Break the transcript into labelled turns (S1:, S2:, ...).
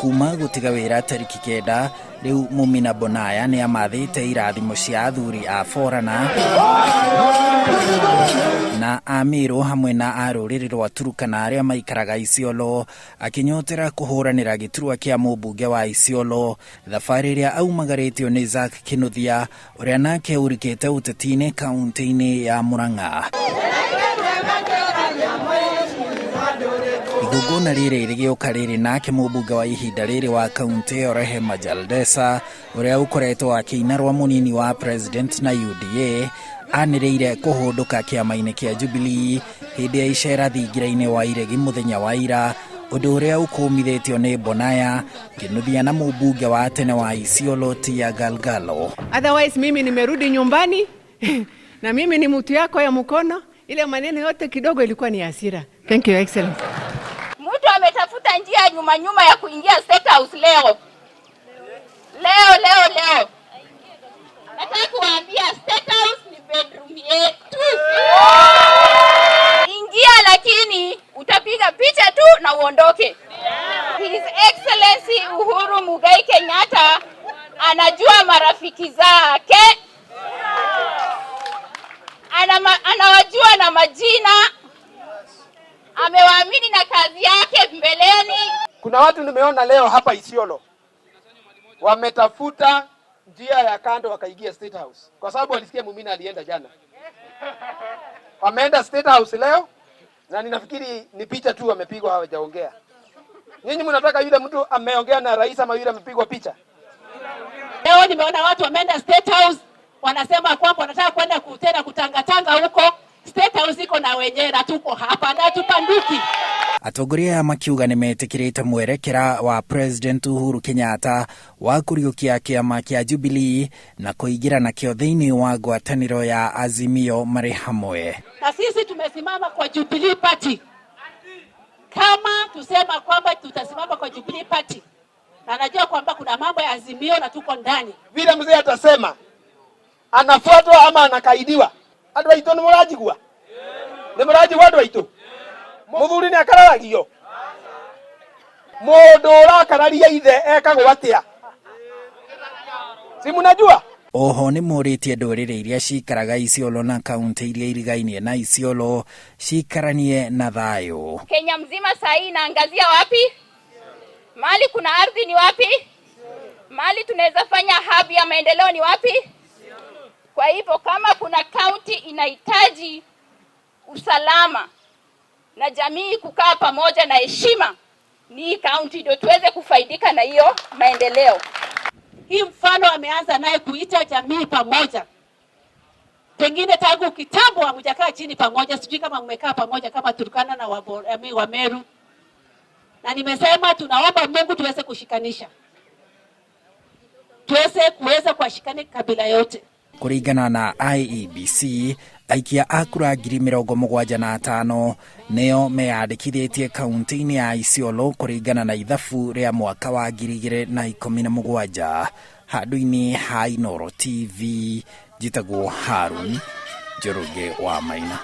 S1: Kuma gũtiga wĩra tarĩki 9, rĩu Mumina Bonaya nĩ amathĩte irathimo cia athuri a Borana na a Meru hamwe na a rũrĩrĩ rwa Turukana arĩa maikaraga Isiolo, akĩnyotera kũhũranĩra gĩturwa kĩa mũmbunge wa Isiolo, thabarĩ ĩrĩa aumagarĩtio nĩ Zack Kinuthia, ũrĩa nake ũrikĩte ũteti-inĩ kaunti-inĩ ya Murang'a. Igongona rĩrĩ rĩgĩũka rĩrĩ nake mũmbunge wa ihinda rĩrĩ wa kaunti ĩyo Rehema Jaldesa, ũrĩa ũkoretwo akĩina rwa mũnini wa president na UDA, anĩrĩire kũhũndũka kĩama-inĩ kĩa Jubilee hĩndĩ ya icera thingira-inĩ wa Iregi mũthenya wa ira, ũndũ ũrĩa ũkũmithĩtio nĩ Bonaya, Kinuthia na mũmbunge wa tene wa Isiolo Tia Galgalo.
S2: Otherwise mimi nimerudi nyumbani na mimi ni mtu yako ya mkono. Ile maneno yote kidogo ilikuwa ni hasira. Thank you, Excellency.
S3: Mtu ametafuta njia nyuma nyuma ya kuingia State House leo leo leo leo. Nataka kuwaambia State House ni bedroom yetu. Ingia, lakini utapiga picha tu na uondoke. His Excellency Uhuru Muigai Kenyatta anajua marafiki zake, anawajua na majina, amewaamini na kazi yake mbeleni.
S4: Kuna watu nimeona leo hapa Isiolo wametafuta njia ya kando wakaingia State House kwa sababu walisikia Mumina alienda jana. Wameenda State House leo na ninafikiri ni picha tu wamepigwa, hawajaongea. Nyinyi mnataka yule mtu ameongea na rais ama yule amepigwa picha?
S5: Leo nimeona watu wameenda State House wanasema kwamba wanataka kwenda tena kutangatanga huko. State House iko na wenyewe na tuko hapa na tupanduki.
S1: Atongoria aya makiuga nĩ metĩkĩrĩte mwerekera wa President Uhuru Kenyatta wa kũriũkia kĩama kĩa Jubilee na kũingĩra nakĩo thĩinĩ wa ngwatanĩro ya Azimio marĩ hamwe.
S5: Na sisi tumesimama kwa Jubilee Party. Kama tusema kwamba tutasimama kwa Jubilee Party, na najua kwamba kuna mambo ya Azimio na tuko ndani.
S4: Vile mzee atasema anafuatwa ama anakaidiwa, andu aitu ni murajigua, ni murajigua andu aitu. Muthuri ni akararagio, mundu urakararia ithe ekagwo atia? Si munajua?
S1: Oho nĩ morĩtie ndũrĩrĩ iria cikaraga Isiolo na kaunti iria irigainie na Isiolo cikaranie na thayũ.
S3: Kenya mzima saa hii inaangazia wapi? Mahali kuna ardhi ni wapi? Mahali tunaweza fanya hub ya maendeleo ni wapi? Kwa hivyo kama kuna kaunti inahitaji usalama na jamii kukaa pamoja na heshima, ni hii kaunti ndio tuweze kufaidika na hiyo maendeleo.
S5: Hii mfano ameanza naye kuita jamii pamoja. Pengine tangu kitambo hamjakaa chini pamoja, sijui kama mmekaa pamoja kama Turkana na wa Meru. Na nimesema tunaomba Mungu tuweze kushikanisha, tuweze kuweza kuwashikana kabila yote.
S1: Kũringana na IEBC, aikia a kura 75,000 nĩo meyandĩkithĩtie kaunti-inĩ ya Isiolo kũringana na ithabu rĩa mwaka wa 2017. Handũ-inĩ ha Inooro TV, njĩtagwo Harun Njoroge wa Maina.